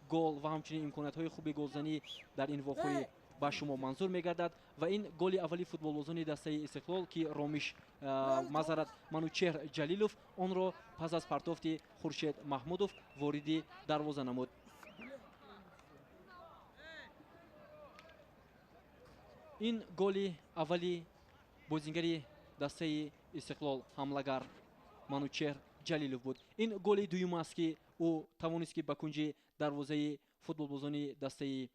Гол ва ҳамчунин имкониятҳои хуби голзанӣ дар ин вохӯрӣ ба шумо манзур мегардад. Ва ин голи аввали футболбозони дастаи Истиқлол, ки Ромиш, мазарат, Манучеҳр Ҷалилов онро пас аз партофти Хуршед Маҳмудов вориди дарвоза намуд. Ин голи аввали бозингари дастаи Истиқлол, ҳамлагар Манучеҳр Ҷалилов буд. Ин голи дуюм аст, ки ӯ тавонист, ки ба кунҷи дарвозаи футболбозони дастаи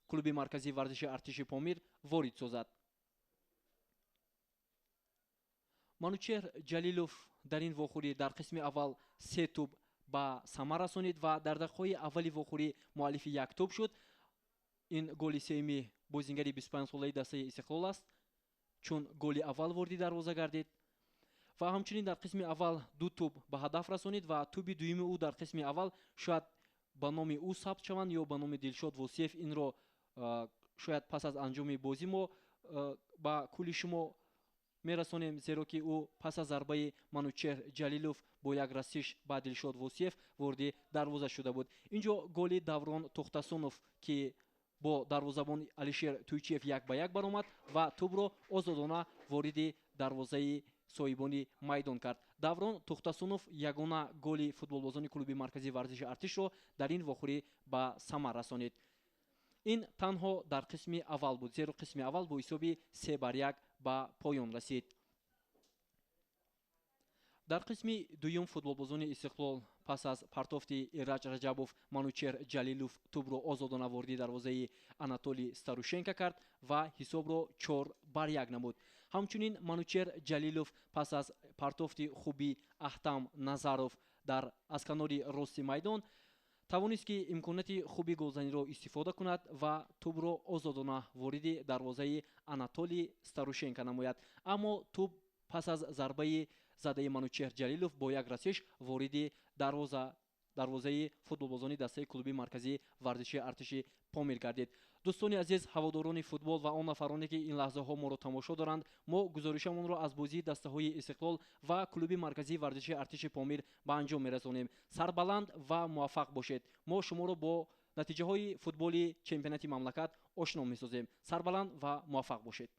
клуби марказии варзиши артиши Помир ворид созад. Манучеҳр Ҷалилов дар ин вохӯрӣ дар қисми аввал се тӯб ба самар расонид ва дар дақиқаҳои аввали вохӯрӣ муаллифи як тӯб шуд. Ин голи сеюми бозингари 25-солаи дастаи Истиқлол аст, чун голи аввал вориди дарвоза гардид. Ва ҳамчунин дар қисми аввал ду тӯб ба ҳадаф расонид ва тӯби дуюми ӯ дар қисми аввал шояд ба номи ӯ сабт шаванд ё ба номи Дилшод Восиев. Инро шояд пас аз анҷоми бозӣ мо ба кулли шумо мерасонем, зеро ки ӯ пас аз зарбаи Манучеҳр Ҷалилов бо як расиш ба Дилшод Восиев вориди дарвоза шуда буд. Инҷо голи Даврон Тохтасунов, ки бо дарвозабон Алишер Туйчиев як ба як баромад ва тӯбро озодона вориди дарвозаи соҳибони майдон кард. Даврон Тохтасунов ягона голи футболбозони клуби марказии варзиши артишро дар ин вохӯрӣ ба самар расонид. Ин танҳо дар қисми аввал буд, зеро қисми аввал бо ҳисоби 3-1 ба поён расид. Дар қисми дуюм футболбозони Истиқлол пас аз партофти Ираҷ Раҷабов, Манучеҳр Ҷалилов тӯбро озодона вориди дарвозаи Анатолий Старушенко кард ва ҳисобро 4-1 намуд. Ҳамчунин Манучеҳр Ҷалилов пас аз партофти хуби Аҳтам Назаров дар аз канори рости майдон тавонист, ки имконияти хуби голзаниро истифода кунад ва тӯбро озодона вориди дарвозаи Анатолий Старушенко намояд. Аммо тӯб пас аз зарбаи задаи Манучеҳр Ҷалилов бо як расиш вориди дарвозаи футболбозони дастаи клуби марказии варзиши артиши Помир гардид. Дӯстони азиз, ҳаводорони футбол ва он нафароне, ки ин лаҳзаҳо моро тамошо доранд, мо гузоришамонро аз бозии дастаҳои Истиқлол ва клуби марказии варзиши артиши Помир ба анҷом мерасонем. Сарбаланд ва муваффақ бошед. Мо шуморо бо натиҷаҳои футболи чемпионати мамлакат ошно месозем. Сарбаланд ва муваффақ бошед.